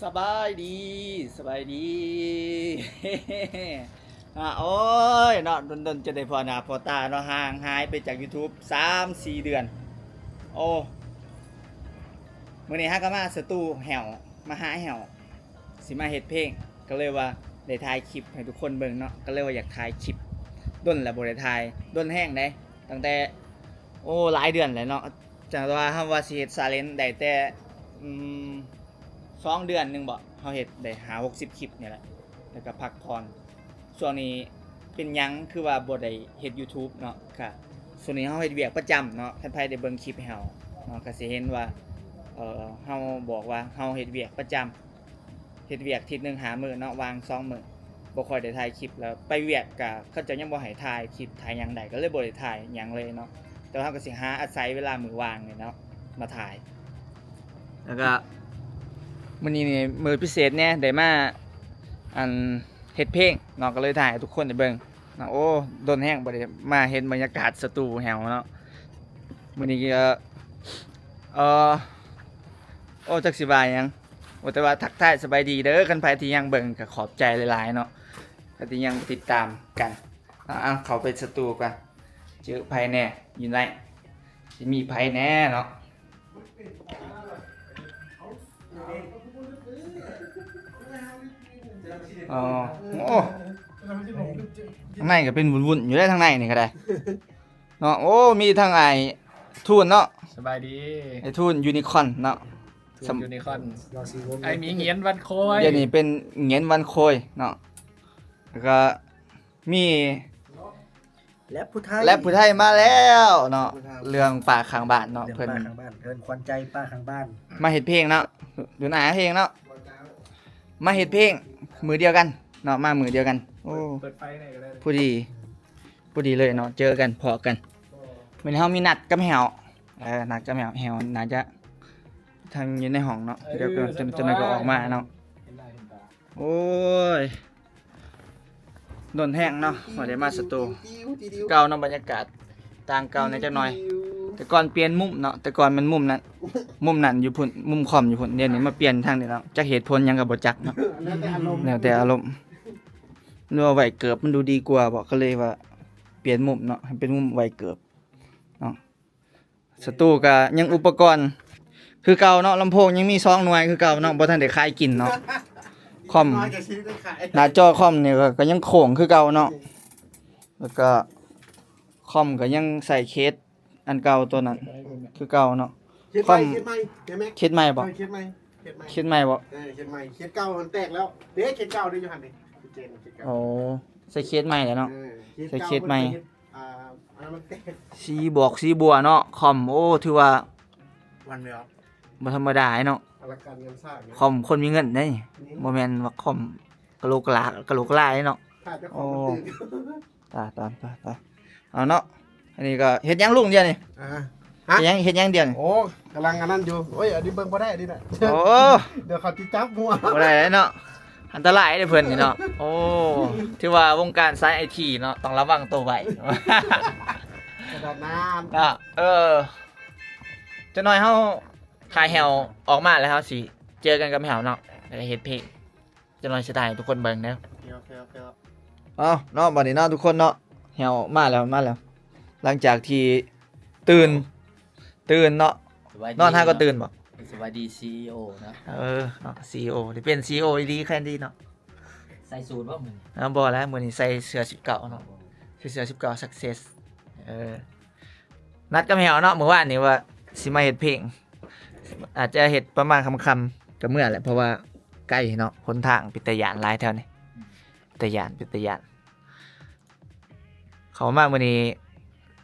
ສະບາຍດີ ສະບາຍດີ ອາ ໂອ້ຍເນາະ ດົນໆຈະໄດ້ພໍ້ໜ້າພໍ້ຕາເນາະ ຫ່າງຫາຍໄປຈາກ YouTube ສາມສີ່ເດືອນ. ໂອ້ ມື້ນີ້ຫາກໍມາສະຕູແຫ້ວ ມາຫາແຫ້ວ ຊິມາເຮັດເພງ ກໍເລີຍວ່າໄດ້ຖ່າຍຄລິບໃຫ້ທຸກຄົນເບິ່ງເນາະ ກໍເລີຍວ່າຢາກຖ່າຍຄລິບ ດົນແລ້ວບໍ່ໄດ້ຖ່າຍ ດົນແຮງເດ້ ຕັ້ງແຕ່ ໂອ້ ຫຼາຍເດືອນແລ້ວເນາະ ຈັ່ງວ່າເຮົາວ່າຊິເຮັດຊາເລັນໄດ້ແຕ່ ອືມ ສອງເດືອນໜຶ່ງບໍ ເຮົາເຮັດໄດ້ຫ້າຫົກສິບຄລິບນີ້ແຫຼະ ແລ້ວກໍພັກຜ່ອນ. ຊ່ວງນີ້ເປັນຫຍັງຄືວ່າບໍ່ໄດ້ເຮັດ YouTube ເນາະ ກະຊ່ວງນີ້ເຮົາເຮັດວຽກປະຈຳເນາະ ຄັນໃຜໄດ້ເບິ່ງຄລິບໃຫ້ເຮົາເນາະ ກະຊິເຫັນວ່າ ເອີ ເຮົາບອກວ່າເຮົາເຮັດວຽກປະຈຳ ເຮັດວຽກທິດໜຶ່ງຫ້າມື້ເນາະ ວ່າງສອງມື້ ບໍ່ຄ່ອຍໄດ້ຖ່າຍຄລິບ ແລ້ວໄປວຽກກະເຂົາເຈົ້າຍັງບໍ່ໃຫ້ຖ່າຍຄລິບ ຖ່າຍຫຍັງໄດ້ ກໍເລີຍບໍ່ໄດ້ຖ່າຍຫຍັງເລີຍເນາະ. ແຕ່ວ່າເຮົາກໍຊິຫາອາໄສເວລາມື້ວ່າງນີ້ເນາະ ມາຖ່າຍ ແລ້ວກໍມື້ນີ້ນີ້ມື້ພິເສດແດ່ ໄດ້ມາ ອັນ ເຮັດເພງເນາະ ກໍເລີຍຖ່າຍໃຫ້ທຸກຄົນໄດ້ເບິ່ງເນາະ. ໂອ້ ດົນແຮງບໍ່ໄດ້ມາເຫັນບັນຍາກາດສະຕູແຫ້ວເນາະ ມື້ນີ້ກໍ ເອີ ໂອ້ ຈັກຊິວ່າຫຍັງ ໂອ້ ແຕ່ວ່າທັກທາຍສະບາຍດີເດີ ຄັນໃຜທີ່ຍັງເບິ່ງກໍຂອບໃຈຫຼາຍໆເນາະ ໃຜທີ່ຍັງຕິດຕາມກັນ. ເອົາ ເຂົ້າໄປສະຕູກ່ອນ ເຈີໃຜແດ່ຢູ່ໃນ ຊິມີໃຜແດ່ເນາະ. ອໍ ໂອ້ ທາງໃນກໍເປັນວຸ້ນໆຢູ່ເດ້ ທາງໃນນີ້ກໍໄດ້ເນາະ. ໂອ້ ມີທັງອ້າຍທູນເນາະ ສະບາຍດີ ອ້າຍທູນຢູນິຄອນເນາະ ຢູນິຄອນ ອ້າຍໝີຫງຽນວັນໂຄຍ ດຽວນີ້ເປັນຫງຽນວັນໂຄຍເນາະ ແລ້ວກໍ ມີ ແລັບຜູ້ໄທ ແລັບຜູ້ໄທມາແລ້ວເນາະ ເລື່ອງປ້າຂ້າງບ້ານເນາະ ເລື່ອງ ເພິ່ນ ປ້າຂ້າງບ້ານ ເພິ່ນຂວັນໃຈປ້າຂ້າງບ້ານ ມາເຮັດເພງເນາະ ດູໜ້າເພງເນາະ ມາເຮັດເພງມື້ດຽວກັນເນາະ ມາມື້ດຽວກັນ. ໂອ້ ເປີດໄຟແດ່ກໍໄດ້ ພໍດີ ພໍດີເລີຍເນາະ ເຈີກັນ ພໍ້ກັນ. ມື້ນີ້ເຮົາມີນັດກັບແຫ້ວ ເອີ ນັດກັບແຫ້ວ ແຫ້ວໜ້າຈະທາງຢູ່ໃນຫ້ອງເນາະ ເອີ ດຽວກໍ ເອີ ຈະ ຈະໜ້ອຍກໍອອກມາເນາະ. ໂອ້ຍ ດົນແຮງເນາະ ບໍ່ໄດ້ມາສະຕູ ເກົ່າເນາະ ບັນຍາກາດຕ່າງເກົ່າແດ່ຈັກໜ່ອຍ. ແຕ່ກ່ອນປ່ຽນມຸມເນາະ ແຕ່ກ່ອນແມ່ນມຸມນັ້ນ ມຸມນັ້ນຢູ່ພຸ້ນ ມຸມຄອມຢູ່ພຸ້ນ ດຽວນີ້ມາປ່ຽນທາງນີ້ເນາະ ຈັກເຫດຜົນຫຍັງກໍບໍ່ຈັກເນາະ ແລ້ວແຕ່ອາລົມ ແລ້ວແຕ່ອາລົມ ຫຼືວ່າໄຫວ້ເກີບມັນດູດີກວ່າບໍ ກໍເລີຍວ່າປ່ຽນມຸມເນາະ ໃຫ້ເປັນມຸມໄຫວ້ເກີບເນາະ. ສະຕູກໍຍັງອຸປະກອນຄືເກົ່າເນາະ ລຳໂພງຍັງມີສອງໜ່ວຍຄືເກົ່າເນາະ ບໍ່ທັນໄດ້ຂາຍກິນເນາະ. ຄອມ ໜ້າຈໍຄອມນີ້ກໍ ກໍຍັງໂຄ້ງຄືເກົ່າເນາະ ແລ້ວກໍຄອມກໍຍັງໃສ່ເຄສອັນເກົ່າໂຕນັ້ນຄືເກົ່າເນາະ. ເຄສໃໝ່ ຄອມ ເຄສໃໝ່ ເຄສໃໝ່ບໍ ເອີ ເຄສໃໝ່ ເຄສໃໝ່ ເຄສໃໝ່ບໍ ເອີ ເຄສໃໝ່ ເຄສເກົ່າມັນແຕກແລ້ວເດ້ ເຄສເກົ່າເດ້ຢູ່ຫັ້ນເດ້ ເຄສເກົ່າ ໂອ້ ໃສ່ເຄສໃໝ່ແລ້ວເນາະ ເອີ ໃສ່ເຄສໃໝ່ ອ່າ ອັນນັ້ນມັນແຕກ ສີບອກສີບົວເນາະ ຄອມ ໂອ້ ຖືວ່າ ວັນແວວ ບໍ່ທຳມະດາເນາະ ອະລັງການງານສ້າງເນາະ ຄອມຄົນມີເງິນເດ້ ນີ້ ບໍ່ແມ່ນວ່າຄອມກະໂຫຼກະລາ ກະໂຫຼກະລາເນາະ ຖ້າເຈົ້າຂອງມັນຕື່ນ ໂອ້ ຕາຍ ຕາຍ ຕາຍ ຕາຍ ເອົາເນາະ. ອັນນີ້ກໍເຮັດຫຍັງລຸງດຽວນີ້ ອ່າ ຮະ ເຮັດຫຍັງ ເຮັດຫຍັງດຽວນີ້ ໂອ້ ກຳລັງອັນນັ້ນຢູ່ ໂອ້ຍ ອັນນີ້ເບິ່ງບໍ່ໄດ້ ອັນນີ້ນະ ໂອ້ ດຽວເຂົາຊິຈັບຫົວ ບໍ່ໄດ້ເນາະ ອັນຕະລາຍເດ້ເພິ່ນນີ້ເນາະ. ໂອ້ ຖືວ່າວົງການສາຍໄອທີເນາະ ຕ້ອງລະວັງໂຕໄວ້ ຂະໜາດນັ້ນ ເນາະ. ເອີ ຈັກໜ່ອຍເຮົາຖ່າຍແຫ້ວອອກມາແລ້ວ ເຮົາຊິເຈີກັນກັບແຫ້ວເນາະ ແລ້ວກໍເຮັດເພງ ຈັກໜ່ອຍຊິຖ່າຍໃຫ້ທຸກຄົນເບິ່ງເດີ ໂອເຄ ໂອເຄ ໂອເຄ ເອົາເນາະ ບັດນີ້ເນາະ ທຸກຄົນເນາະ ແຫ້ວມາແລ້ວ ມາແລ້ວ ຫຼັງຈາກທີ່ຕື່ນ ຕື່ນເນາະ ສະບາຍດີ ນອນຫາກໍຕື່ນບໍ ສະບາຍດີ ຊີອີໂອ ເນາະ ເອີ ເນາະ ຊີອີໂອ ໄດ້ເປັນ ຊີອີໂອ ອີ່ຫຼີ ແຄ່ນີ້ເນາະ. ໃສ່ສູດບໍ່ມື້ນີ້ ເອົາ ບໍ່ແລ້ວ ມື້ນີ້ໃສ່ເສື້ອສິບເກົ້າເນາະ ໃສ່ເສື້ອສິບເກົ້າ Success ເອີ ນັດກັບແຫ້ວເນາະ ມື້ວານນີ້ວ່າຊິມາເຮັດເພງ ອາດຈະເຮັດປະມານຄ່ຳໆ ກໍເມືອແຫຼະ ເພາະວ່າໄກເນາະ ຫົນທາງເປັນຕາຢ້ານຫຼາຍແຖວນີ້ ເປັນຕາຢ້ານ ເປັນຕາຢ້ານ. ເຂົ້າມາມື້ນີ້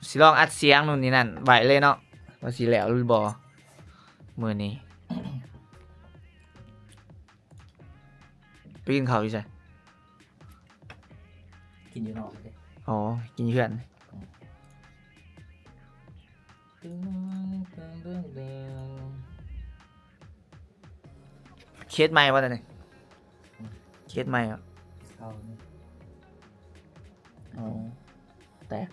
ຊິລອງອັດສຽງໂນ່ນນີ້ນັ້ນໄວ້ເລີຍເນາະ ວ່າຊິແລ້ວຫຼືບໍ່ມື້ນີ້. ໄປກິນເຂົ້າຢູ່ໃສ? ກິນຢູ່ນອກເດ້. ອໍ ກິນຢູ່ເຮືອນ. ເຄສໃໝ່ບໍ່ຕອນນີ້? ເຄສໃໝ່ບໍ? ເອົານີ້ ອໍ ແຕກ.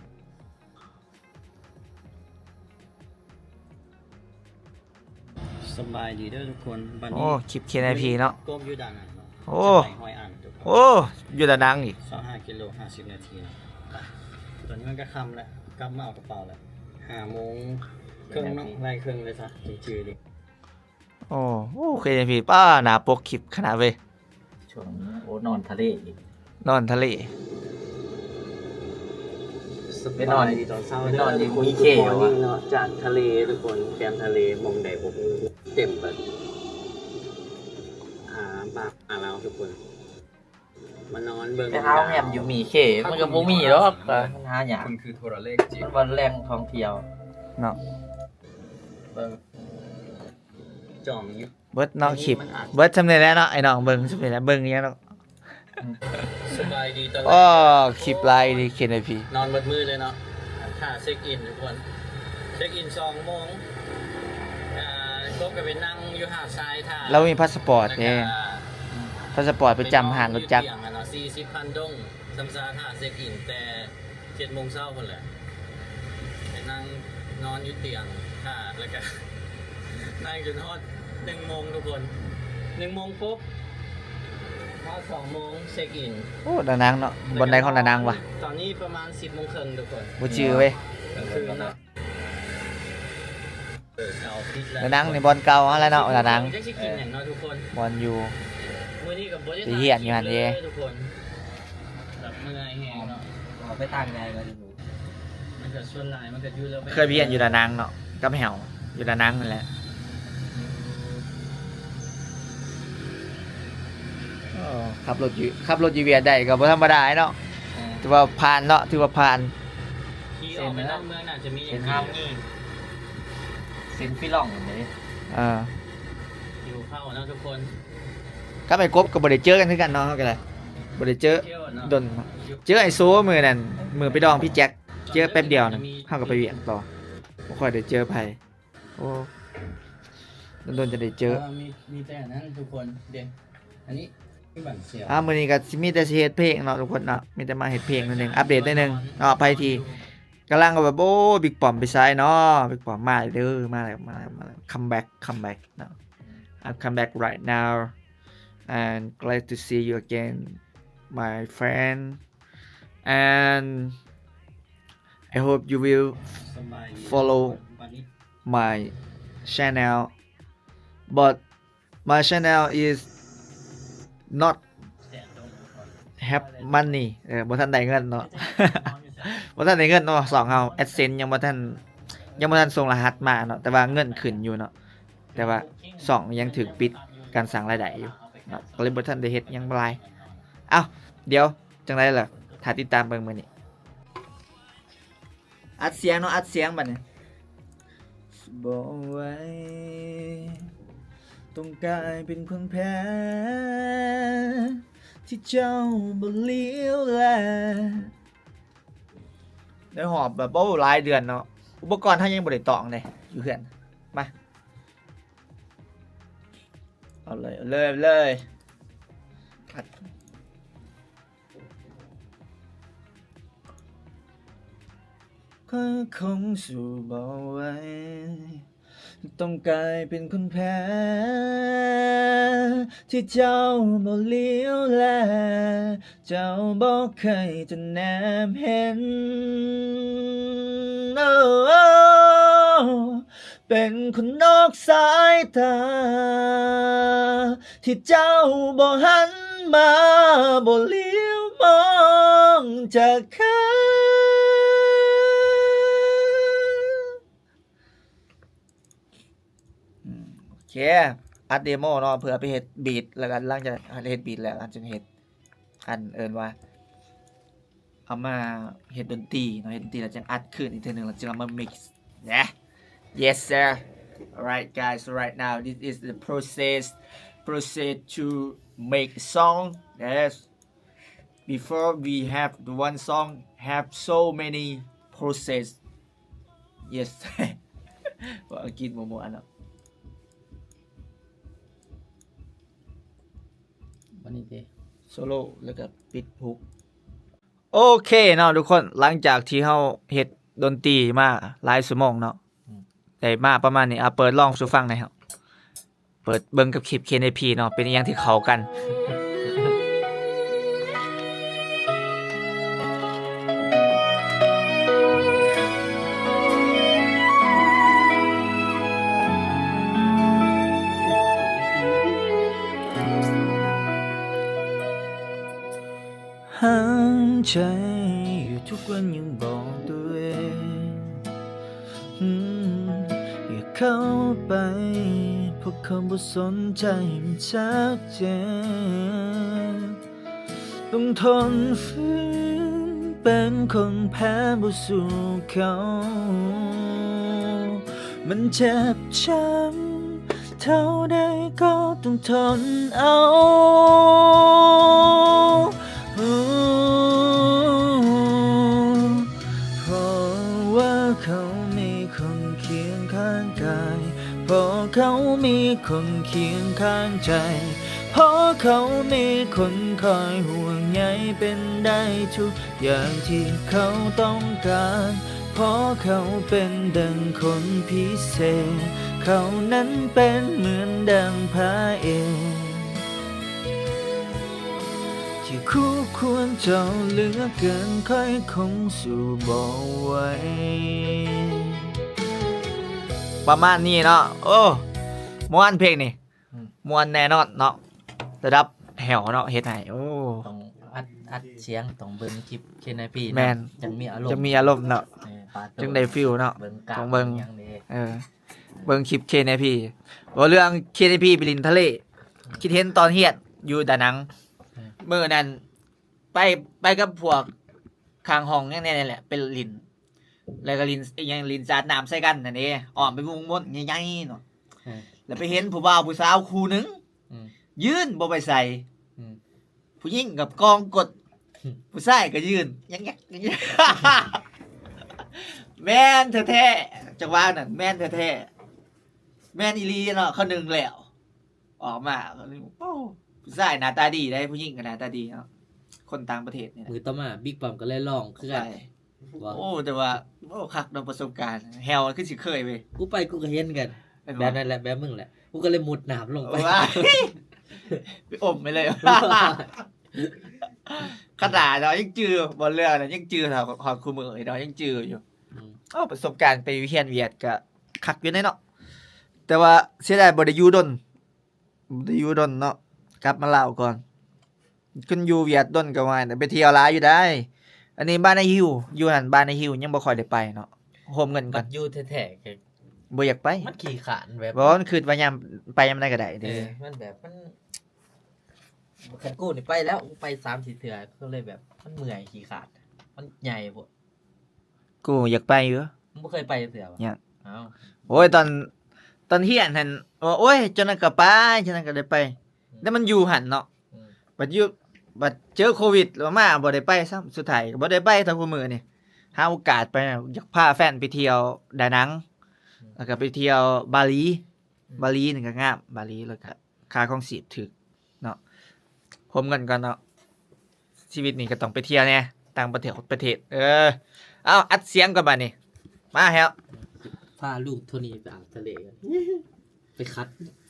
ສະບາຍດີເດີທຸກຄົນ. ບັດນີ້ ໂອ້ ຄລິບ ເຄເອັນໄອພີ ເນາະ. ກົບຢູ່ດານັງເນາະ. ໂອ້ ຈະໄປຮອຍອັນທຸກຄົນ. ໂອ້ ຢູ່ດານັງອີກ. ຊາວຫ້າກິໂລ ຫ້າສິບນາທີເນາະ. ໄປ ຕອນນີ້ມັນກໍຄ່ຳແລ້ວ ກັບມາເອົາກະເປົາແລ້ວ. ຫ້າໂມງເຄິ່ງເນາະ. ໄລ່ເຄິ່ງເລີຍຊະ ຈຶ່ງຈື່ດີ. ໂອ້ ໂອ້ ເຄເອັນໄອພີ ປ້າ ໜ້າປົກຄລິບຂະໜາດເວີຍ. ຊ່ວງນີ້ ໂອ້ ນອນທະເລອີກ. ນອນທະເລ. ສະບາຍດີຕອນເຊົ້າເດີທຸກຄົນ. ເນາະ ຈາກທະເລທຸກຄົນ. ແຄມທະເລ ໝ່ອງໃດບໍ່ຮູ້ ເຕັມເບິດ. ຫາບ້ານເຮົາທຸກຄົນ ມານອນເບິ່ງ. ໄປຫາໂຮງແຮມຢູ່ໝີ່ເຂ ມັນກໍບໍ່ມີດອກ. ມັນຫາຍາກ. ມັນບໍ່ແຫຼ່ງທ່ອງທ່ຽວເນາະ. ເບິ່ງ ຈອງຢູ່ ເບິດເນາະ ຄລິບ ເບິດຊ່ຳນີ້ແຫຼະເນາະ ໄອ້ນ້ອງ. ເບິ່ງຊ່ຳນີ້ແຫຼະ ເບິ່ງອີຫຍັງດອກ. ສະບາຍດີຕອນແລງ. ໂອ້ ຄລິບຫຼາຍອີ່ຫຼີ ເຄເອັນໄອພີ ນອນເບິດມື້ເລີຍເນາະ. ຖ້າເຊັກອິນທຸກຄົນ ເຊັກອິນສອງໂມງ. ອ່າ ກົບກໍໄປນັ່ງຢູ່ຫາດຊາຍຖ້າ. ລາວມີພາສປອດເດ້. ແລ້ວກໍພາສປອດໄປຈ້ຳຮ້ານລົດຈັກ. ໄປນອນຢູ່ຕຽງ ອັນເນາະ ສີ່ສິບພັນດົງ. ຊ່ຳຊາຖ້າເຊັກອິນແຕ່ ເຈັດໂມງເຊົ້າພຸ້ນແຫຼະ ໄປນັ່ງນອນຢູ່ຕຽງຖ້າ ແລ້ວກະນັ່ງຈົນຮອດໜຶ່ງໂມງທຸກຄົນ. ໜຶ່ງໂມງປຸບ ຮອດສອງໂມງເຊັກອິນ. ໂອ້ ດານັງເນາະ. ບ່ອນໃດຂອງດານັງວະ? ຕອນນີ້ປະມານສິບໂມງເຄິ່ງທຸກຄົນ. ບໍ່ຈື່ເວີຍ. ກາງຄືນເນາະ. ເອີ ເກົ່າຜິດແລ້ວ. ດານັງນີ້ບ່ອນເກົ່າຫັ້ນແຫຼະເນາະ ດານັງ. ຈັກຊິກິນຫຍັງເນາະທຸກຄົນ. ບ່ອນຢູ່ ມື້ນີ້ກໍບໍ່ໄດ້ ໄປຮຽນຢູ່ຫັ້ນເດ້ ທຸກຄົນ. ແບບເມື່ອຍແຮງເນາະ. ອອກໄປທາງໃດກໍ ມັນກໍສ່ວນຫຼາຍມັນກໍຢູ່ລະແວກ. ເຄີຍໄປຮຽນຢູ່ດານັງເນາະ ກັບແຮວ ຢູ່ດານັງນັ້ນແຫຼະ. ໂອ້ ຂັບລົດຢູ່ ຂັບລົດຢູ່ຫວຽດໄດ້ກໍບໍ່ທຳມະດາເນາະ. ເອີ ຖືວ່າຜ່ານເນາະ ຖືວ່າຜ່ານ. ຂີ່ອອກໄປນອກເມືອງໜ້າຈະມີ ເສັ້ນຮາມງີ ເສັ້ນຟີລອງເດ້. ເອີ ຫິວເຂົ້າເນາະທຸກຄົນ. ກັບໄອ້ກົບກໍບໍ່ໄດ້ເຈີກັນຄືກັນເນາະ ເຮົາກໍໄດ້ບໍ່ໄດ້ເຈີ ເຈີເນາະ ດົນ. ເຈີໄອ້ໂຊມື້ນັ້ນ ມື້ໄປດອງພີ່ແຈັກ ເຈີແປັບດຽວໜຶ່ງ ເຮົາກໍໄປວຽກຕໍ່ ບໍ່ຄ່ອຍໄດ້ເຈີໃຜ. ໂອ້ ດົນໆຈະໄດ້ເຈີ. ເອີ ມີ ມີແຕ່ອັນນັ້ນທຸກຄົນເດ້. ອັນນີ້ຄືບັນເຊຍ. ອ່າ ມື້ນີ້ກໍຊິມີແຕ່ຊິເຮັດເພງເນາະທຸກຄົນເນາະ ມີແຕ່ມາເຮັດເພງໜ້ອຍໜຶ່ງ ອັບເດດໜ້ອຍໜຶ່ງເນາະ. ໃຜທີ່ກຳລັງວ່າ ໂອ້ ບິກປ້ອມໄປໃສເນາະ ບິກປ້ອມມາເດີ ມາແລ້ວ ມາແລ້ວ ມາແລ້ວ. Come back, come back ເນາະ. I come back right now and glad to see you again, my friend. And I hope you will follow my channel, but my channel is not have money. ເອີ ບໍ່ທັນໄດ້ເງິນເນາະ ບໍ່ທັນໄດ້ເງິນເນາະ ຊ່ອງເຮົາ AdSense ຍັງບໍ່ທັນ ຍັງບໍ່ທັນສົ່ງລະຫັດມາເນາະ ແຕ່ວ່າເງິນຂຶ້ນຢູ່ເນາະ. ແຕ່ວ່າຊ່ອງຍັງຖືກປິດການສ້າງລາຍໄດ້ຢູ່ເນາະ ກໍເລີຍບໍ່ທັນໄດ້ເຮັດຫຍັງຫຼາຍ. ເອົ້າ ດຽວຈັ່ງໃດລະ ຖ້າຕິດຕາມເບິ່ງມື້ນີ້. ອັດສຽງເນາະ ອັດສຽງບັດນີ້. ບໍ່ໄຫວ ຕ້ອງກາຍເປັນຄົນແພ້ ທີ່ເຈົ້າບໍ່ຫຼຽວແລ. ໄດ້ຮອບແບບ ໂອ້ ຫຼາຍເດືອນເນາະ ອຸປະກອນເຮົາຍັງບໍ່ໄດ້ຕ້ອງເດ້ ຢູ່ເຮືອນ. ມາ ເອົາເລີຍ ເອົາເລີຍ ເອົາເລີຍ. ຂ້ອຍຄົງສູ້ບໍ່ໄຫວ ຕ້ອງກາຍເປັນຄົນແພ້ ທີ່ເຈົ້າບໍ່ຫຼຽວແລ ເຈົ້າບໍ່ເຄີຍຈະແນມເຫັນ. ໂອ້ ເປັນຄົນນອກສາຍຕາ ທີ່ເຈົ້າບໍ່ຫັນມາ ບໍ່ຫຼຽວມອງຈັກເທື່ອ. ອືມ ໂອເຄ ອັດເດໂມເນາະ ເພື່ອໄປເຮັດບີດ ແລ້ວກໍຫຼັງຈາກເຮັດບີດແລ້ວ ອາດຈະເຮັດ ອັນເອີ້ນວ່າ ເອົາມາເຮັດດົນຕີເນາະ ເຮັດດົນຕີແລ້ວຈຶ່ງອັດຄືນອີກເທື່ອໜຶ່ງ ແລ້ວຈຶ່ງເອົາມາມິກ Yes sir. Alright guys, right now this is the process, process to make a song. Yes. Before we have the one song, have so many process. Yes. ເວົ້າອັງກິດມົວໆເນາະ. ບັດນີ້ເດ ໂຊໂລ ແລ້ວກໍປິດຮຸກ. ໂອເຄເນາະທຸກຄົນ ຫຼັງຈາກທີ່ເຮົາເຮັດດົນຕີມາຫຼາຍຊົ່ວໂມງເນາະ ອືມ ໄດ້ມາປະມານນີ້ ເອົາເປີດລອງສູ່ຟັງແດ່ເຮົາ. ເປີດເບິ່ງກັບຄລິບ KNAP ເນາະ ເປັນອີ່ຫຍັງທີ່ເຂົ້າກັນ. ຫ້າມໃຈຢູ່ທຸກວັນຍັງບອກຕົວເອງ ອືມ ຢ່າເຂົ້າໄປ ເພາະເຂົາບໍ່ສົນໃຈ ມັນຊັດເຈນ ຕ້ອງທົນຝືນ ເປັນຄົນແພ້ບໍ່ສູ້ເຂົາ ມັນເຈັບຊ້ຳເທົ່າໃດກໍຕ້ອງທົນເອົາ ເພາະວ່າເຂົາມີຄົນຄຽງຂ້າງກາຍ ເພາະເຂົາມີຄົນຄຽງຂ້າງໃຈ ເພາະເຂົາມີຄົນຄອຍຫ່ວງໃຍ ເປັນໄດ້ທຸກ ຢ່າງທີ່ເຂົາຕ້ອງການ ເພາະເຂົາເປັນດັ່ງຄົນພິເສດ ເຂົານັ້ນເປັນເໝືອນດັ່ງພະເອກ ທີ່ຄູ່ຄວນເຈົ້າເຫຼືອເກີນ ຂ້ອຍຄົງສູ້ບໍ່ໄຫວ. ປະມານນີ້ເນາະ. ໂອ້ ມ່ວນເພງນີ້. ອືມ ມ່ວນແນ່ນອນເນາະ ລະດັບແຫ້ວເນາະ ເຮັດໃຫ້ ໂອ້ ຕ້ອງອັດ ອັດສຽງ ຕ້ອງເບິ່ງຄລິບ KNAP ນຳ ແມ່ນ ຈັ່ງມີອາລົມ ຈັ່ງມີອາລົມເນາະ ເອີ ປາໂຕ ຈັ່ງໄດ້ຟີລເນາະ ເບິ່ງກາບ ຕ້ອງເບິ່ງ ອີ່ຫຍັງເດ້ ເອີ ເບິ່ງຄລິບ KNAP ເວົ້າເລື່ອງ KNAP ໄປຫຼິ້ນທະເລ ຄິດເຫັນຕອນຮຽນຢູ່ດານັງ ເອີ ມື້ນັ້ນ ໄປ ໄປກັບພວກຂ້າງຫ້ອງຫຍັງແດ່ນີ້ແຫຼະ ໄປຫຼິ້ນ ແລ້ວກໍຫຼິ້ນອີ່ຫຍັງ ຫຼິ້ນສາດນ້ຳໃສ່ກັນຫັ້ນເດ້ ອ້ອມໄປວົງມົນໃຫຍ່ໆເນາະ ເອີ ແລ້ວໄປເຫັນຜູ້ບ່າວຜູ້ສາວຄູ່ໜຶ່ງ ອືມ ຢືນບໍ່ໄປໃສ ອືມ ຜູ້ຍິງກໍກອງກົດ ອືມ ຜູ້ຊາຍກໍຢືນຍັກໆ ແມ່ນແທ້ໆ ຈັງຫວະນັ້ນແມ່ນແທ້ໆ ແມ່ນອີ່ຫຼີເນາະ ເຂົາໜຶ່ງແລ້ວ ອອກມາກໍເລີຍ ໂອ້ ຜູ້ຊາຍໜ້າຕາດີເດ້ ຜູ້ຍິງກໍໜ້າຕາດີເນາະ ຄົນຕ່າງປະເທດນີ້ແຫຼະ ມື້ຕໍ່ມາ ບິກປ້ອມກໍເລີຍລອງຄືກັນ ໄປ ວ່າ ໂອ້ ແຕ່ວ່າ ໂອ້ ຄັກເນາະ ປະສົບການ ແຫ້ວຄືຊິເຄີຍເວີຍ ກູໄປກູກໍເຫັນກັນ ແມ່ນບໍ່ ແບບນັ້ນແຫຼະ ແບບມຶງແຫຼະ ກູກໍເລີຍມຸດນ້ຳລົງໄປ ໂອ້ຍ ໄປອົມໄປເລີຍ ຂະໜາດເນາະ ຍັງຈື່ ບ່ອນເຮືອນະ ຍັງຈື່ເທົ່າຮອດຄູ່ມື້ນີ້ເນາະ ຍັງຈື່ຢູ່ ອືມ ເອົາ ປະສົບການໄປຮຽນຫວຽດກໍຄັກຢູ່ເດເນາະ ແຕ່ວ່າເສຍດາຍບໍ່ໄດ້ຢູ່ດົນ ບໍ່ໄດ້ຢູ່ດົນເນາະ ກັບມາລາວກ່ອນ ຄັນຢູ່ຫວຽດດົນກໍວ່າໄປທ່ຽວຫຼາຍຢູ່ໄດ໋ ອັນນີ້ບ້ານນາຫິວ ຢູ່ຫັ້ນບ້ານນາຫິວ ຍັງບໍ່ຄ່ອຍໄດ້ໄປເນາະ ໂຮມເງິນກ່ອນ ບັດຢູ່ແທ້ໆກໍບໍ່ຢາກໄປ ມັນຂີ້ຄ້ານແບບ ບໍ່ ມັນຄິດວ່າຍາມ ໄປຍາມໃດກໍໄດ້ເດ້ ເອີ ມັນແບບ ມັນ ຄັນກູນີ້ໄປແລ້ວ ໄປສາມສີ່ເທື່ອ ກໍເລີຍແບບ ມັນເມື່ອຍ ຂີ້ຄ້ານ ມັນໃຫຍ່ໂພດ. ກູຢາກໄປຢູ່ ມຶງບໍ່ເຄີຍໄປຈັກເທື່ອຫວາ? ຍັງ ເອົ້າ ໂອ້ຍ ຕອນ ຕອນຮຽນຫັ້ນ ວ່າ ໂອ້ຍ ເຈົ້ານັ້ນກໍໄປ ເຈົ້ານັ້ນກໍໄດ້ໄປ ອືມ ແຕ່ມັນຢູ່ຫັ້ນເນາະ ອືມ ບັດຢູ່ ບັດເຈີໂຄວິດ ແລ້ວມາບໍ່ໄດ້ໄປຊ້ຳ ສຸດທ້າຍກໍບໍ່ໄດ້ໄປເທົ່າຄູ່ມື້ນີ້ ຫາໂອກາດໄປ ຢາກພາແຟນໄປທ່ຽວດານັງ ອືມ ແລ້ວກໍໄປທ່ຽວບາຫຼີ ອືມ ບາຫຼີນີ້ກໍງາມ ບາຫຼີ ແລ້ວກໍ ຄ່າຄອງຊີບຖືກເນາະ ໂຮມເງິນກ່ອນເນາະ ຊີວິດນີ້ກໍຕ້ອງໄປທ່ຽວແດ່ ຕ່າງປະເທດ ປະເທດ ເອີ ເອົາ ອັດສຽງກ່ອນບາດນີ້ ມາແລ້ວ ພາລຸງໂທນີ້ໄປອາບທະເລກ່ອນ ໄປຂັດ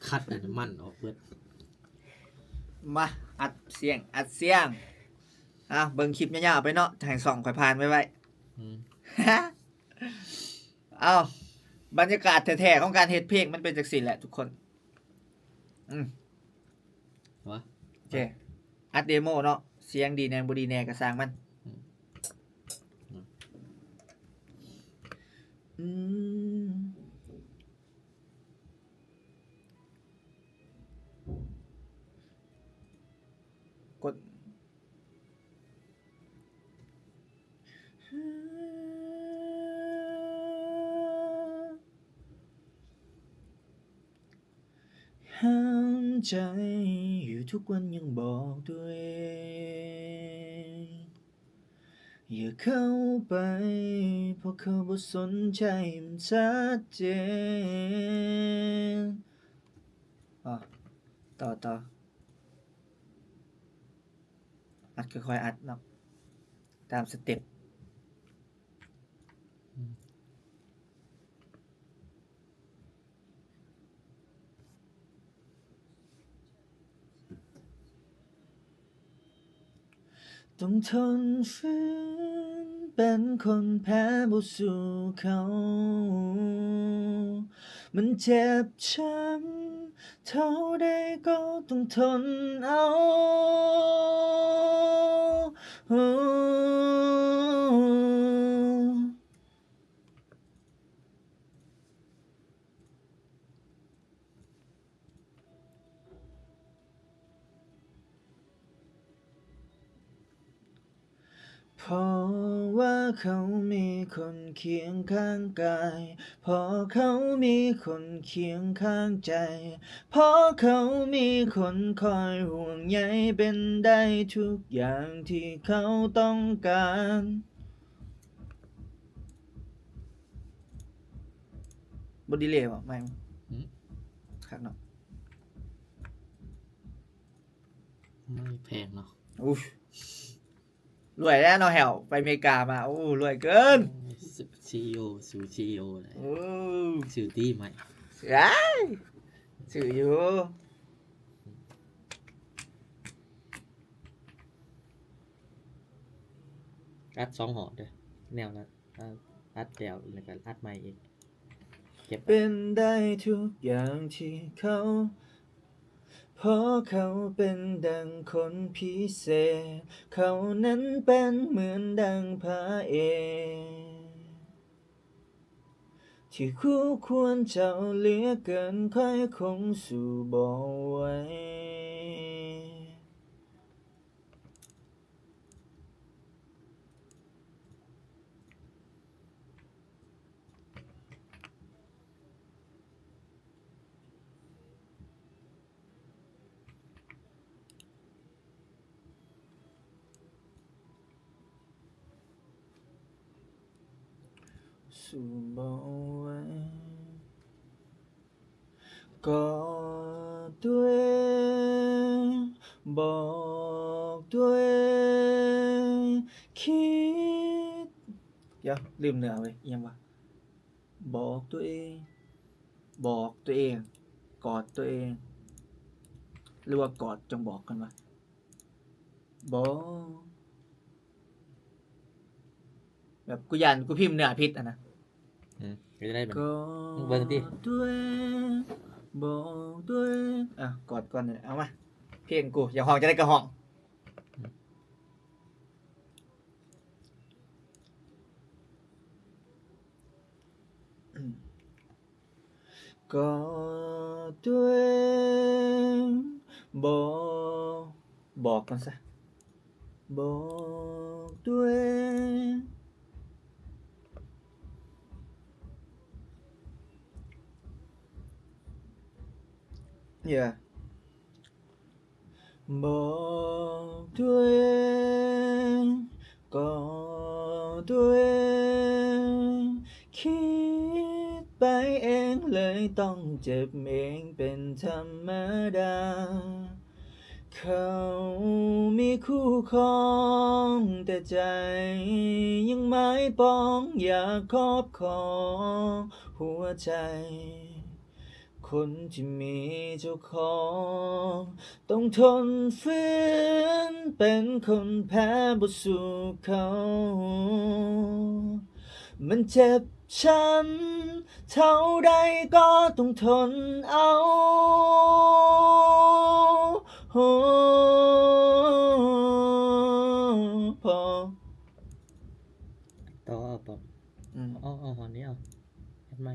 ຂັດອັນນ້ຳມັນອອກເບິດ ມາ ອັດສຽງ ອັດສຽງ ເອົາ ເບິ່ງຄລິບຍາວໆໄປເນາະ ໃຫ້ຊ່ອງຂ້ອຍຜ່ານໄວໆ ອືມ ເອົາ ບັນຍາກາດແທ້ໆຂອງການເຮັດເພງມັນເປັນຈັ່ງຊີ້ແຫຼະທຸກຄົນ ອືມ ວະ ໂອເຄ ອັດເດໂມເນາະ ສຽງດີແດ່ບໍ່ດີແດ່ກໍຊ່າງມັນ ອືມ ອືມ ກົດ ຫ້າມໃຈຢູ່ທຸກວັນຍັງບອກຕົວເອງ ຢ່າເຂົ້າໄປ ເພາະເຂົາບໍ່ສົນໃຈ ມັນຊັດເຈນ ອໍ ຕໍ່ ຕໍ່ ອັດ ຄ່ອຍໆອັດເນາະ ຕາມສະເຕັບ ອືມ. ຕ້ອງທົນຝືນເປັນຄົນແພ້ບໍ່ສູ້ເຂົາ ມັນເຈັບຊ້ຳເທົ່າໃດກໍຕ້ອງທົນເອົາ. ເພາະວ່າເຂົາມີຄົນຄຽງຂ້າງກາຍ ເພາະເຂົາມີຄົນຄຽງຂ້າງໃຈ ເພາະເຂົາມີຄົນຄອຍຫ່ວງໃຍ ເປັນໄດ້ທຸກຢ່າງທີ່ເຂົາຕ້ອງການ. ບໍ່ດີເລຍບໍ່? ໄມ ຫືມ? ຄັກເນາະ. ໄມແພງເນາະ. ໂອ້ຍ ລວຍແລ້ວເນາະແຫ້ວ ໄປເມກາມາ ໂອ້ ລວຍເກີນ. ໂອ້ຍ ຊີອີໂອ ສູ່ຊີອີໂອເລີຍ. ໂອ້ ຊື້ຕິໄມ. ຊື້ ຊື້ຢູ່. ອັດສອງຮອບເດີ້ ແນວນັ້ນ. ອັດແລ້ວແລ້ວກໍອັດໃໝ່ອີກ ເກັບ. ເປັນໄດ້ທຸກຢ່າງທີ່ເຂົາ ເພາະເຂົາເປັນດັ່ງຄົນພິເສດ ເຂົານັ້ນເປັນເໝືອນດັ່ງພະເອກ ທີ່ຄູ່ຄວນເຈົ້າເຫຼືອເກີນ ຂ້ອຍຄົງສູ້ບໍ່ໄຫວ. ສູ້ບໍ່ໄຫວ. ກໍຕົວເອງ ບອກຕົວເອງ ຄິດ ດຽວ ລືມເນື້ອເວີຍ ອີຫຍັງວະ? ບອກຕົວເອງ ບອກຕົວເອງ ກອດຕົວເອງ ຫຼືວ່າກອດຈັ່ງບອກກັນວະ? ບໍ່ ແບບ ກູຢ້ານກູພິມເນື້ອຜິດຫັ້ນນະ. ອືມ ເຮັດຈັ່ງໃດບັດນີ້? ກໍ ເບິ່ງຕິ ຕົວເອງ ບອກຕົວເອງ ອ່ະ ກອດກ່ອນນີ້ແຫຼະ ເອົາມາ ເພງກູ ຢາກຮ້ອງຈັ່ງໃດກໍຮ້ອງ. ກໍຕົວເອງ ບອກ ບອກກ່ອນຊະ ບອກຕົວເອງ ເອີ ບອກຕົວເອງ ກໍຕົວເອງ ຄິດໄປເອງເລີຍ ຕ້ອງເຈັບເອງເປັນທຳມະດາ. ເຂົາມີຄູ່ຄອງ ແຕ່ໃຈຍັງໝາຍປອງ ຢາກຄອບຄອງຫົວໃຈ ຄົນທີ່ມີເຈົ້າຂອງ ຕ້ອງທົນຝືນເປັນຄົນແພ້ບໍ່ສູ້ເຂົາ ມັນເຈັບຊ້ຳເທົ່າໃດກໍຕ້ອງທົນເອົາ ໂອ້ ພໍ ຕໍ່ເອົາ ອືມ ເອົາ ເອົາຮອນນີ້ເອົາ ເຮັດໃໝ່.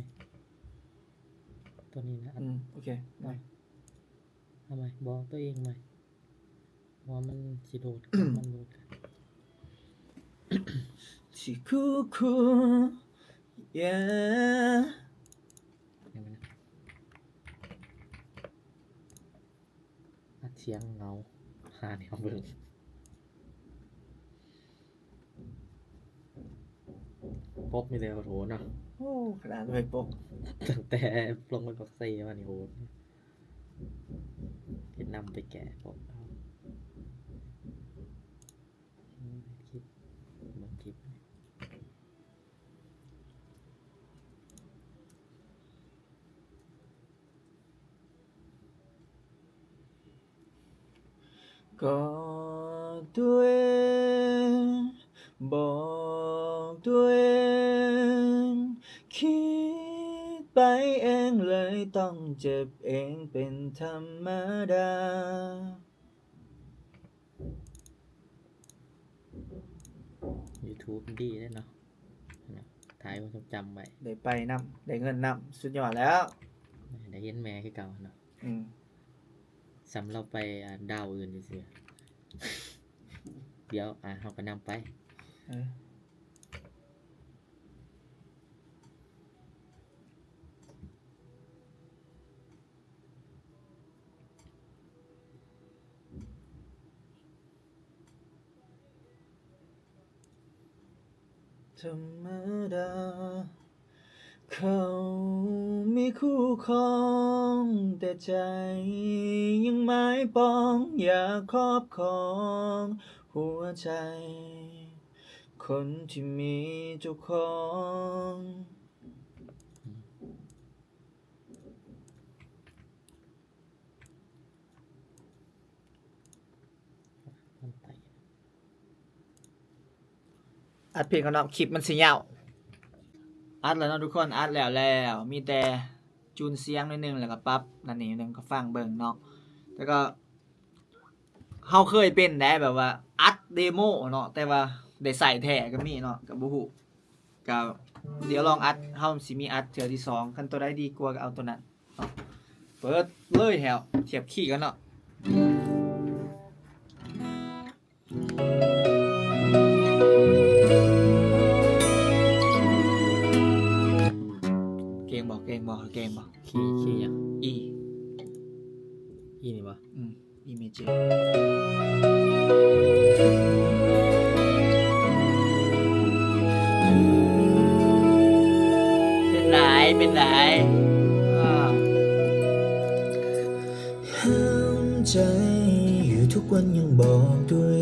ຕົວນີ້ນະ ອືມ ໂອເຄ ໄດ້ ເອົາໃໝ່ ບອກຕົວເອງໃໝ່ ເພາະວ່າມັນຊິໂຫຼດ ມັນໂຫຼດ ຊິຄູ່ຄູ່ ເຢ ອັດສຽງເງົາ ຫາແນວເບິ່ງ. ປົກມີແຕ່ໂຫດເນາະ. ໂອ້ ຂະໜາດໄປປົກ ຕັ້ງແຕ່ລົງໄປປັກເຊມານີ້ໂຫດ. ເຮັດນຳໄປແກະປົກເອົາ. ເຮັດຄລິບ ເບິ່ງຄລິບ. ກໍ ตัวเอง บอกตัวเอง คิดไปเองเลย ต้องเจ็บเองเป็นธรรมดา YouTube ดีเด้เนาะ ถ่ายความทรงจำไว้ ได้ไปนำ ได้เงินนำ สุดยอดแล้ว ได้เห็นแม่คือเก่าเนาะ อืม ส่ำลาวไป อ่า ດາວອື່ນຊື່ໆ ດຽວ ອ່າ ເຮົາກໍນຳໄປ ເອີ. ທຳມະດາ ເຂົາມີຄູ່ຄອງ ແຕ່ໃຈຍັງໝາຍປອງ ຢາກຄອບຄອງຫົວໃຈ ຄົນທີ່ມີເຈົ້າຂອງ. ອັດເພງກ່ອນເນາະ ຄລິບມັນຊິຍາວ. ອັດແລ້ວເນາະທຸກຄົນ ອັດແລ້ວແລ້ວ ມີແຕ່ຈູນສຽງໜ້ອຍໜຶ່ງ ແລ້ວກໍປັບນັ້ນນີ້ໜຶ່ງ ກໍຟັງເບິ່ງເນາະ ແຕ່ກໍ ເຮົາເຄີຍເປັນໄດ໋ ແບບວ່າອັດເດໂມເນາະ ແຕ່ວ່າໄດ້ໃຊ້ແທ້ກໍມີເນາະ ກໍບໍ່ຮູ້ ກໍດຽວລອງອັດ ເຮົາຊິມີອັດເທື່ອທີສອງ ຄັນຕົວໃດດີກວ່າກໍເອົາຕົວນັ້ນເນາະ. ເປີດເລີຍແລ້ວ ທຽບຄີກັນເນາະ. ເກັ່ງບໍ່? ເກັ່ງບໍ່? ເກັ່ງບໍ່? ຄີ ຄີຫຍັງ? E E ນີ້ບໍ່? ອືມ E major ເປັນໄດ? ເປັນໄດ? ອາ ຫ້າມໃຈຢູ່ທຸກວັນຍັງບອກຕົວເອ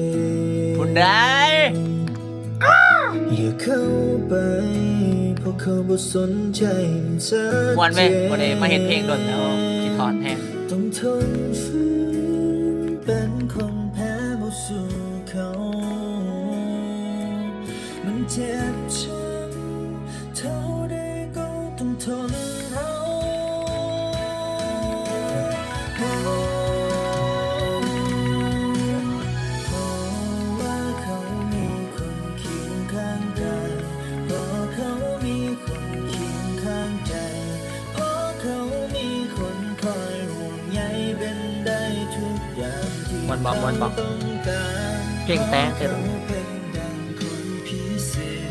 ງ ຜູ້ໃດ ຢ່າເຂົ້າໄປ ເພາະເຂົາບໍ່ສົນໃຈ ມັນຊາເຈັບ ມ່ວນເວີຍ ບໍ່ໄດ້ມາເຮັດເພງດົນແລ້ວ ຄິດຮອດແຮງ ຕ້ອງທົນຝືນ ເປັນຄົນແພ້ບໍ່ສູ້ເຂົາ ມັນເຈັບຊ້ຳ ເທົ່າໃດກໍຕ້ອງທົນເອົາ ເພາະວ່າເຂົາມີຄົນຄຽງຂ້າງກາຍ ເພາະເຂົາມີຄົນຄຽງຂ້າງໃຈ ເພາະເຂົາມີຄົນຄອຍຫ່ວງໃຍ ເປັນໄດ້ທຸກຢ່າງທີ່ເຂົາຕ້ອງການ ເພງແຕ່ງເປັນ ເພງແຕ່ງ ຄົນພິເສດ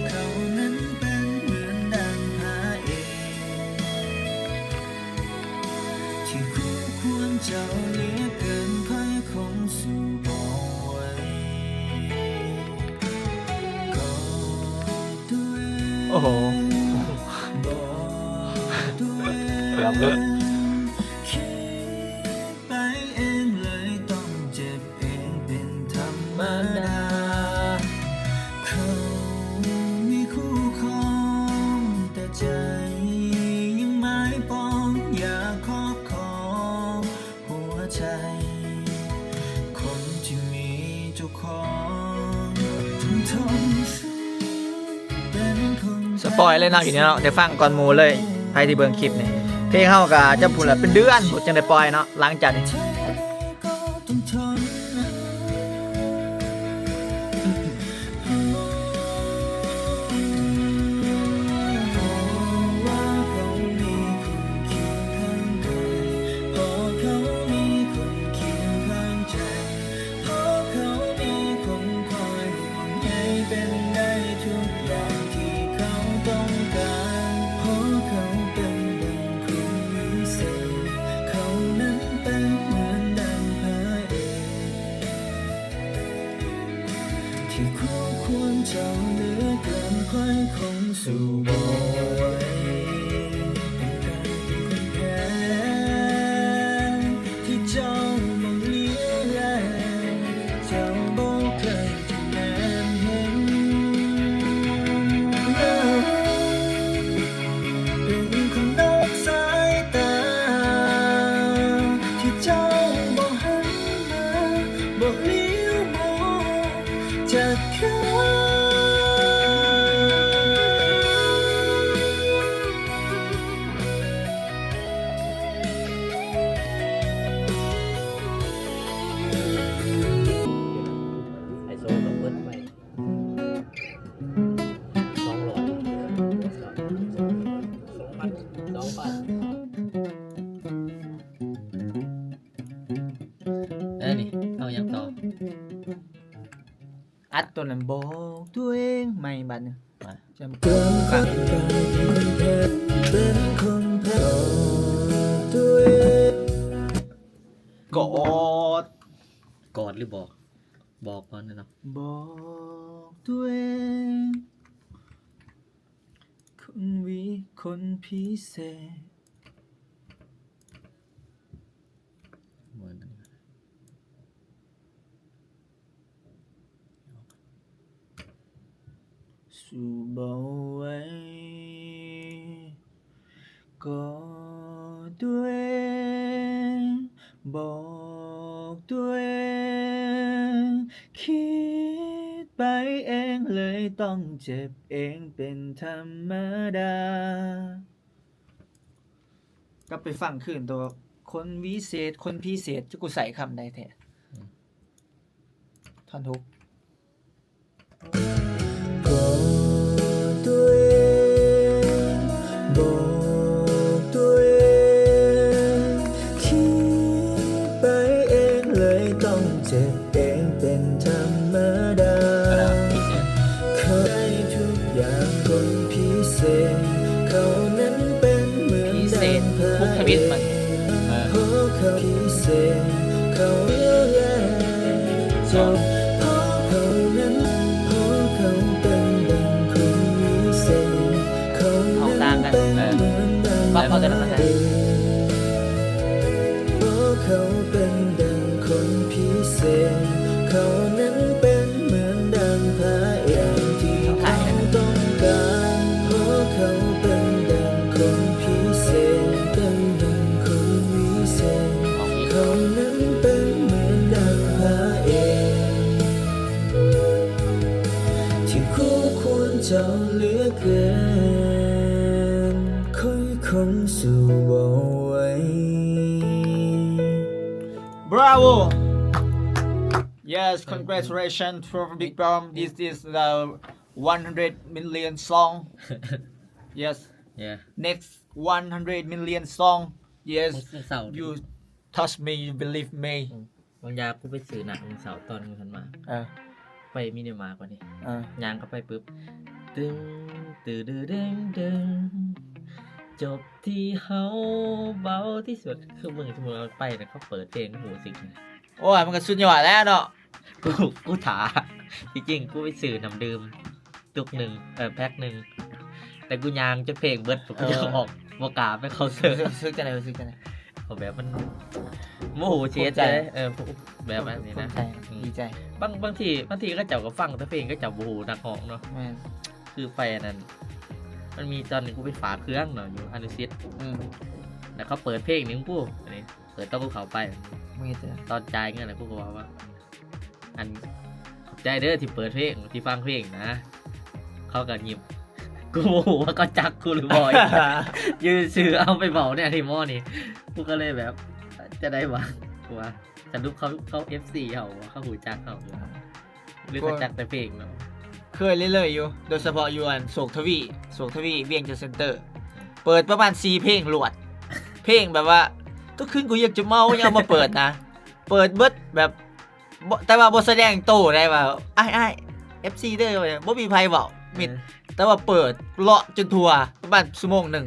ເຂົານັ້ນເປັນເໝືອນດັ່ງພະເອກ ທີ່ຄູ່ຄວນເຈົ້າເຫຼືອເກີນ ຂ້ອຍຄົງສູ້ບໍ່ໄຫວ ກໍຕົວເອງ ໂອ້ໂຫ ບອກຕົວເອງ ເກືອບເລີຍ ຄິດໄປເອງເລີຍ ຕ້ອງເຈັບ ເປັນທຳມະດາ ເຂົາມີຄູ່ຄອງ ແຕ່ໃຈຍັງໝາຍປອງ ຢາກຄອບຄອງຫົວໃຈ ຄົນທີ່ມີເຈົ້າຂອງ ເປັນຄົນ ສະປອຍເລີຍເນາະ ຢູ່ນີ້ເນາະ ໄດ້ຟັງກ່ອນໝູ່ເລີຍ ໃຜທີ່ເບິ່ງຄລິບນີ້ ເພງເຮົາກໍຈະພຸ້ນລະ ເປັນເດືອນພຸ້ນ ຈັ່ງໄດ້ປ່ອຍເນາະ ຫຼັງຈາກນີ້ ເຂົານັ້ນເປັນເໝືອນດັ່ງພະເອກ ທີ່ຄູ່ຄວນເຈົ້າເຫຼືອເກີນ ຂ້ອຍຄົງສູ້ບໍ່ໄຫວ ເປັນການທີ່ຄົນແພ້ ທີ່ເຈົ້າບໍ່ເຫຼືອແລ ເຈົ້າບໍ່ເຄີຍ ເປັນຄົນນອກສາຍຕາ ທີ່ເຈົ້າບໍ່ຫັນມາ ບໍ່ຫຼຽວມອງ ນີ້ ເອົາຫຍັງຕໍ່? ອັດໂຕນັ້ນ ບອກຕົວເອງ ໃໝ່ບາດນີ້ ມາ ຈຳ ເປັນຄົນແພ້ ເປັນຄົນແພ້ ບອກຕົວເອງ ກອດ ກອດຫຼືບອກ? ບອກກ່ອນເນາະ ບອກຕົວເອງ ຄົນວິ ຄົນພິເສດ ສູ້ບໍ່ໄຫວ ກໍຕົວເອງ ບອກຕົວເອງ ຄິດໄປເອງເລີຍ ຕ້ອງເຈັບເອງເປັນທຳມະດາ. ກັບໄປຟັງຄືນໂຕ ຄົນວິເສດ ຄົນພິເສດ ຈັກກູໃສ່ຄຳໃດແທ້? ອືມ ທ່ອນຫົກ ກໍຕົວເອງ ບອກຕົວເອງ ຄິດໄປເອງເລີຍ ຕ້ອງເຈັບເອງເປັນທຳມະດາ ເຂົາໄດ້ທຸກຢ່າງ ຄົນພິເສດ ເຂົານັ້ນເປັນເໝືອນ ພິເສດ ບຸກຄະລິກມັນ ເອີ ເຂົາພິເສດ ເຂົາແລະ ເຈົ້າ ເພາະເຂົານັ້ນ ເພາະເຂົາເປັນດັ່ງຄົນວິເສດ ເຂົານັ້ນເປັນເໝືອນດັ່ງພະເອກ ເພາະເຂົາເປັນດັ່ງຄົນພິເສດ ເຂົານັ້ນເປັນເໝືອນດັ່ງພະເອກທີ່ເຂົາຕ້ອງການ ເພາະເຂົາເປັນດັ່ງຄົນພິເສດ ເປັນດັ່ງຄົນວິເສດ ເຂົານັ້ນເປັນເໝືອນດັ່ງພະເອກ ທີ່ຄູ່ຄວນເຈົ້າເຫຼືອເກີນ ຂ້ອຍຄົງສູ້ບໍ່ໄຫວ. Bravo! Yes, congratulations for Big Bomb. This is the one hundred million song. Yes. Yeah. Next one hundred million song. Yes. ຂອງເຊົ້າ You touch me, you believe me. ອືມ ບາງຢ່າງກູໄປຊື້ໜັງມື້ເຊົ້າຕອນມື້ຫັ້ນມາ ເອີ ໄປມິນິມາກວ່ານີ້ ເອີ ຍ່າງເຂົ້າໄປປຶບ ຕຶງ ຕຶງ ຕຶງ ຕຶງ ຈົບທີ່ເຮົາເບົາທີ່ສຸດ ຄືມຶງ ສົມມຸດວ່າໄປນະ ເຂົາເປີດເພງຮູ້ສຶກ ໂອ້ຍ ມັນກໍສຸດຍອດແລ້ວເນາະ ກູ ກູຖ້າ ທີ່ຈິງກູໄປຊື້ນ້ຳດື່ມ ຕຸກໜຶ່ງ ເອີ ແພັກໜຶ່ງ ແຕ່ກູຍ່າງຈົນເພງເບິດ ເອີ ກູຍັງອອກ ບໍ່ກ້າໄປເຄົາເຕີ ຮູ້ສຶກ ຮູ້ສຶກຈັ່ງໃດ? ຮູ້ສຶກຈັ່ງໃດ? ເຂົາແບບມັນ ໂມໂຫຊິເຮັດໃດ ເອີ ແບບນັ້ນນີ້ນະ ພູມໃຈ ອືມ ດີໃຈ ບາງ ບາງທີ ບາງທີເຂົາເຈົ້າກໍຟັງແຕ່ເພງ ເຂົາເຈົ້າບໍ່ຮູ້ນັກຮ້ອງເນາະ ແມ່ນ ຄືໄປອັນນັ້ນ ມັນມີຕອນໜຶ່ງກູໄປຝາກເຄື່ອງເນາະ ຢູ່ອະນຸສິດ ອືມ ແລ້ວເຂົາເປີດເພງໜຶ່ງປູ ອັນນີ້ ເປີດຕອນກູເຂົ້າໄປ ເຮັດຈັ່ງໃດ? ຕອນຈ່າຍເງິນ ແລ້ວກູກໍເວົ້າວ່າ ອັນ ຂອບໃຈເດີທີ່ເປີດເພງ ທີ່ຟັງເພງນະ ເຂົາກໍຍິ້ມ ກູບໍ່ຮູ້ວ່າເຂົາຈັກກູຫຼືບໍ່ ຢູ່ຊື່ເອົາໄປເວົ້າແນວນີ້ໝໍນີ້ ກູກໍເລີຍແບບ ຈັ່ງໃດວະ ກູວ່າ ສະຫຼຸບເຂົາ ເຂົາເອັຟຊີເຮົາບໍ່ ເຂົາຮູ້ຈັກເຮົາບໍ່ ຫຼືເຂົາຈັກແຕ່ເພງເນາະ ເຄີຍເລື້ອຍໆຢູ່ ໂດຍສະເພາະຢູ່ອັນໂສກທະວີ ໂສກທະວີ ວຽງຈັນເຊັນເຕີ ເປີດປະມານສີ່ເພງລວດ ເພງແບບວ່າ ທຸກຄືນກູຢາກຈະເມົາ ຍັງເອົາມາເປີດນະ ເປີດເບິດແບບ ບໍ່ ແຕ່ວ່າບໍ່ສະແດງໂຕໄດ້ວ່າ ອ້າຍ ອ້າຍ ເອັຟຊີເດີ ບໍ່ມີໃຜເວົ້າ ມິດ ເອີ ແຕ່ວ່າເປີດເລາະຈົນທົ່ວ ປະມານຊົ່ວໂມງໜຶ່ງ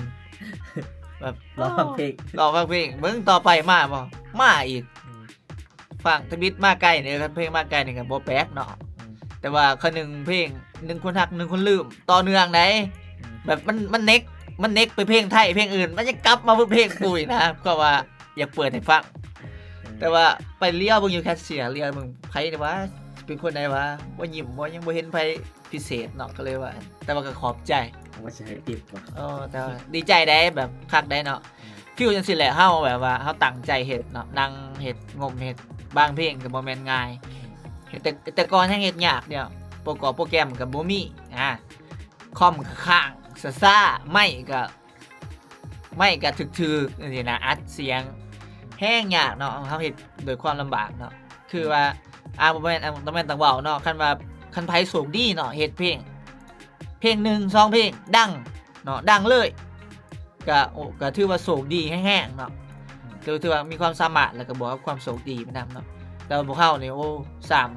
ແບບ ລໍຟັງເພງ ລໍຟັງເພງ ເບິ່ງຕໍ່ໄປມາບໍ່ ມາອີກ ອືມ ຟັງທຳອິດມາໄກນີ້ ຄັນເພງມາໄກນີ້ກໍບໍ່ແປກເນາະ ອືມ ແຕ່ວ່າຄັນໜຶ່ງເພງ ໜຶ່ງຄົນຮັກ ໜຶ່ງຄົນລືມ ຕໍ່ເນື່ອງໃດ ອືມ ແບບມັນ ມັນເນັກ ມັນເນັກໄປເພງໄທ ເພງອື່ນ ມັນຍັງກັບມາເພງກູອີກນະ ເພາະວ່າ ຢາກເປີດໃຫ້ຟັງ ອືມ ແຕ່ວ່າໄປລຽວເບິ່ງຢູ່ແຄຊຽ ລຽວເບິ່ງ ໃຜນີ້ຫວາ ເປັນຄົນໃດຫວາ ບໍ່ຍິ້ມບໍ່ ຍັງບໍ່ເຫັນໃຜພິເສດເນາະ ກໍເລີຍວ່າ ແຕ່ວ່າກໍຂອບໃຈ ວ່າຊິໃຫ້ຕິບບໍ່ ເອີ ແຕ່ວ່າດີໃຈໃດ ແບບຄັກໃດເນາະ ອືມ ຟີລຈັ່ງຊີ້ແຫຼະ ເຮົາແບບວ່າເຮົາຕັ້ງໃຈເຮັດເນາະ ນັ່ງເຮັດ ງົມເຮັດ ບາງເພງກໍບໍ່ແມ່ນງ່າຍ ອືມ ເຮັດແຕ່ ແຕ່ກ່ອນຍັງເຮັດຍາກເດ ປະກອບໂປຣແກຣມກໍບໍ່ມີ ອາ ຄອມກໍຄ້າງຊ້າໆ ໄມກໍ ໄມກະຖືກໆ ຈັ່ງຊີ້ນະ ອັດສຽງແຮງຍາກເນາະ ເຮົາເຮັດດ້ວຍຄວາມລຳບາກເນາະ ຄືວ່າ ອືມ ອາ ບໍ່ແມ່ນ ອາ ບໍ່ແມ່ນຕ້ອງເວົ້າເນາະ ຄັນວ່າ ຄັນໃຜໂຊກດີເນາະ ເຮັດເພງ ເພງໜຶ່ງສອງເພງ ດັງເນາະ ດັງເລີຍ ກະ ໂອ ກະຖືວ່າໂຊກດີແຮງໆ ເນາະ ອືມ ຖື ຖືວ່າມີຄວາມສາມາດ ແລ້ວກະບວກກັບຄວາມໂຊກດີໄປນຳເນາະ ແຕ່ວ່າພວກເຮົານີ້ ໂອ້ ຊ້ຳ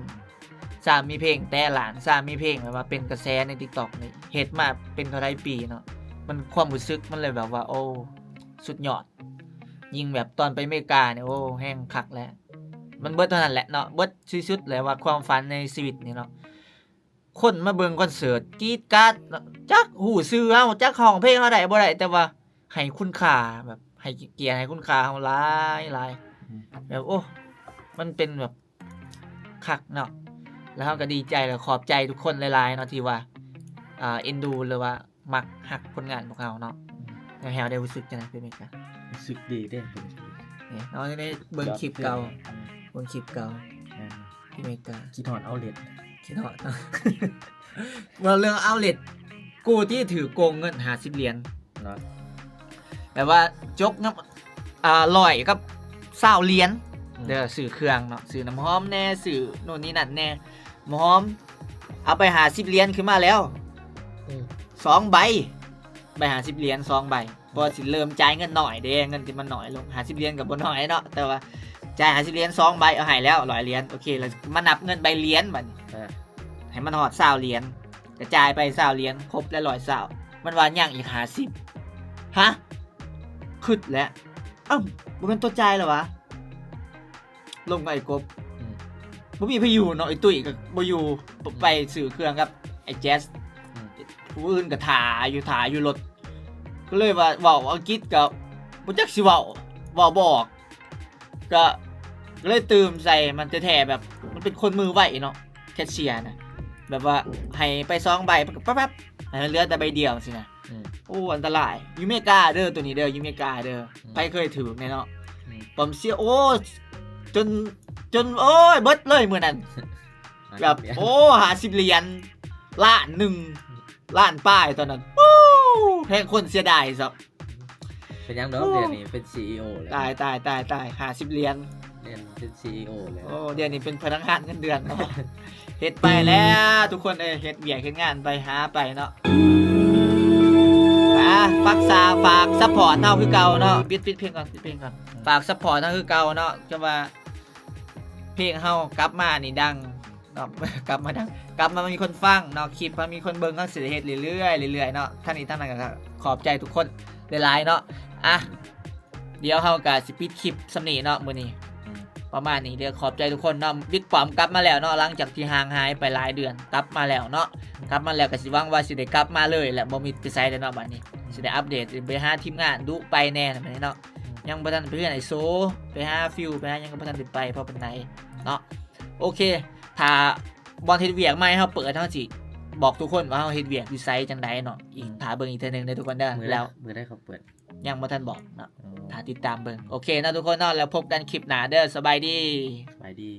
ຊ້ຳມີເພງແຕະລ້ານ ຊ້ຳມີເພງແບບວ່າເປັນກະແສໃນ TikTok ນີ້ ເຮັດມາເປັນເທົ່າໃດປີເນາະ ມັນຄວາມຮູ້ສຶກມັນເລີຍແບບວ່າ ໂອ້ ສຸດຍອດ. ຍິ່ງແບບຕອນໄປອາເມລິການີ້ ໂອ້ ແຮງຄັກແຫຼະ ມັນເບິດເທົ່ານັ້ນແຫຼະເນາະ ເບິດທີ່ສຸດແຫຼະວ່າຄວາມຝັນໃນຊີວິດນີ້ເນາະ. ຄົນມາເບິ່ງຄອນເສີດກຣີດກາດເນາະ ຈັກຮູ້ຊື່ເຮົາ ຈັກຮ້ອງເພງເຮົາໄດ້ບໍ່ໄດ້ ແຕ່ວ່າໃຫ້ຄຸນຄ່າ ແບບໃຫ້ກຽດໃຫ້ຄຸນຄ່າເຮົາຫຼາຍໆ ອືມ ແບບ ໂອ້ ມັນເປັນແບບຄັກເນາະ ແລ້ວເຮົາກໍດີໃຈ ແລ້ວຂອບໃຈທຸກຄົນຫຼາຍໆເນາະ ທີ່ວ່າ ອ່າ ເອັນດູ ຫຼືວ່າມັກຮັກຜົນງານພວກເຮົາເນາະ. ອືມ ແລ້ວແຮວໄດ້ຮູ້ສຶກຈັ່ງໃດໄປອາເມລິກາ? ຮູ້ສຶກດີເດ້ ເບິ່ງຄລິບເກົ່າ ອືມ ເບິ່ງຄລິບເກົ່າ ອືມ ເບິ່ງຄລິບເກົ່າ ແມ່ນ ທີ່ອາເມລິກາ ຄິດຮອດ outlet ຄິດຮອດ ເວົ້າເລື່ອງ outlet ກູທີ່ຖືກໂກງເງິນຫ້າສິບຫຼຽນເນາະ ແບບວ່າຈົກນຳ ອ່າ ຮ້ອຍກັບຊາວຫຼຽນ ອືມ ເດີ ຊື້ເຄື່ອງເນາະ ຊື້ນ້ຳຫອມແດ່ ຊື້ໂນ່ນນີ້ນັ້ນແດ່ ນ້ຳຫອມ ເອົາໄປຫ້າສິບຫຼຽນ ຄືນມາແລ້ວ ອືມ ສອງໃບ ໃບຫ້າສິບຫຼຽນ ສອງໃບ ເພາະວ່າຊິເລີ່ມຈ່າຍເງິນໜ້ອຍເດ້ ເງິນທີ່ມັນໜ້ອຍລົງ ຫ້າສິບຫຼຽນກໍບໍ່ໜ້ອຍເນາະ ແຕ່ວ່າຈ່າຍຫ້າສິບຫຼຽນ ສອງໃບ ເອົາໃຫ້ແລ້ວຮ້ອຍຫຼຽນ ໂອເຄ ແລ້ວມານັບເງິນໃບຫຼຽນບັດນີ້ ເອີ ໃຫ້ມັນຮອດຊາວຫຼຽນ ກະຈ່າຍໄປຊາວຫຼຽນ ຄົບແລ້ວຮ້ອຍຊາວ ມັນວ່າຍັງອີກຫ້າສິບ ຮະ ຄຶດແລ້ວ ເອົ້າ ບໍ່ແມ່ນໂຕຈ່າຍແລ້ວຫວາ? ລົມກັບໄອ້ກົບ ອືມ ບໍ່ມີໃຜຢູ່ເນາະ ໄອ້ຕຸ້ຍກໍບໍ່ຢູ່ ອືມ ໄປຊື້ເຄື່ອງກັບໄອ້ແຈັດ ອືມ ຜູ້ອື່ນກໍຖ້າຢູ່ ຖ້າຢູ່ລົດ ກໍເລີຍວ່າເວົ້າອັງກິດກໍບໍ່ຈັກຊິເວົ້າ ເວົ້າບໍ່ອອກ ກໍ ກໍເລີຍຕື່ມໃສ່ມັນແທ້ໆ ແບບມັນເປັນຄົນມືໄວເນາະ ແຄຊເຊຍນະ ແບບວ່າໃຫ້ໄປສອງໃບ ມັນກໍແປັບໆ ໃຫ້ມັນເຫຼືອແຕ່ໃບດຽວຊີ້ນະ ອືມ ໂອ້ ອັນຕະລາຍ ຢູ່ເມກາເດີ ໂຕນີ້ເດີ ຢູ່ເມກາເດີ ອືມ ໃຜເຄີຍຖືກແນ່ເນາະ ອືມ ປ້ອມເຊຍ ໂອ້ ຈົນ ຈົນ ໂອ້ຍ ເບິດເລີຍມື້ນັ້ນ ແບບ ໂອ້ ຫ້າສິບຫຼຽນ ລ້ານໜຶ່ງ ລ້ານປາຍຕອນນັ້ນ ໂອ້ ແຮງຄົນເສຍດາຍຊະ ເປັນຫຍັງດອກ ໂອ້ ດຽວນີ້ເປັນ ຊີອີໂອ ແລ້ວ ຕາຍ ຕາຍ ຕາຍ ຕາຍ ຫ້າສິບຫຼຽນ ດຽວນີ້ເປັນ ຊີອີໂອ ແລ້ວ ໂອ້ ດຽວນີ້ເປັນພະນັກງານເງິນເດືອນເນາະ ເຮັດໄປແລ້ວທຸກຄົນເອີຍ ເຮັດວຽກເຮັດງານໄປ ຫາໄປເນາະ ອ່າ ຝາກສາ ຝາກຊັບພອດເຮົາຄືເກົ່າເນາະ ປິດ ປິດເພງກ່ອນ ປິດເພງກ່ອນ ຝາກຊັບພອດເຮົາຄືເກົ່າເນາະ ຈະວ່າເພງເຮົາກັບມານີ້ດັງ ເນາະ ກັບມາດັງ ກັບມາມີຄົນຟັງເນາະ ຄລິບເຮົາມີຄົນເບິ່ງ ເຮົາຊິໄດ້ເຮັດເລື້ອຍໆ ເລື້ອຍໆເນາະ ທັງນີ້ທັງນັ້ນກໍຂອບໃຈທຸກຄົນຫຼາຍໆເນາະ ອ່ະ ດຽວເຮົາກໍຊິປິດຄລິບສ່ຳນີ້ເນາະ ມື້ນີ້ ອືມ ປະມານນີ້ເດີ ຂອບໃຈທຸກຄົນເນາະ ບິກປ້ອມກັບມາແລ້ວເນາະ ຫຼັງຈາກທີ່ຫ່າງຫາຍໄປຫຼາຍເດືອນ ກັບມາແລ້ວເນາະ ກັບມາແລ້ວກໍຊິຫວັງວ່າຊິໄດ້ກັບມາເລີຍແຫຼະ ບໍ່ມີໄປໃສແລ້ວເນາະ ບັດນີ້ ອືມ ຊິໄດ້ອັບເດດ ຊິໄປຫາທີມງານດຸໄປແດ່ ບັດນີ້ເນາະ ອືມ ຍັງບໍ່ທັນໄປເຮືອນໄອ້ໂຊ ໄປຫາຟິວ ໄປຫາຫຍັງກໍບໍ່ທັນໄດ້ໄປພໍປານໃດເນາະ ໂອເຄ ຖ້າບ່ອນເຮັດວຽກໃໝ່ເຮົາເປີດ ເຮົາຊິບອກທຸກຄົນວ່າເຮົາເຮັດວຽກຢູ່ໃສຈັ່ງໃດເນາະ ອີກ ອືມ ຖ້າເບິ່ງອີກເທື່ອໜຶ່ງເດີທຸກຄົນເດີ ມື້ໃດ ແລ້ວ ມື້ໃດເຂົາເປີດ ຍັງບໍ່ທັນບອກເນາະ ອືມ ຖ້າຕິດຕາມເບິ່ງ ໂອເຄເນາະທຸກຄົນເນາະ ແລ້ວພົບກັນຄລິບໜ້າເດີ ສະບາຍດີ ສະບາຍດີ.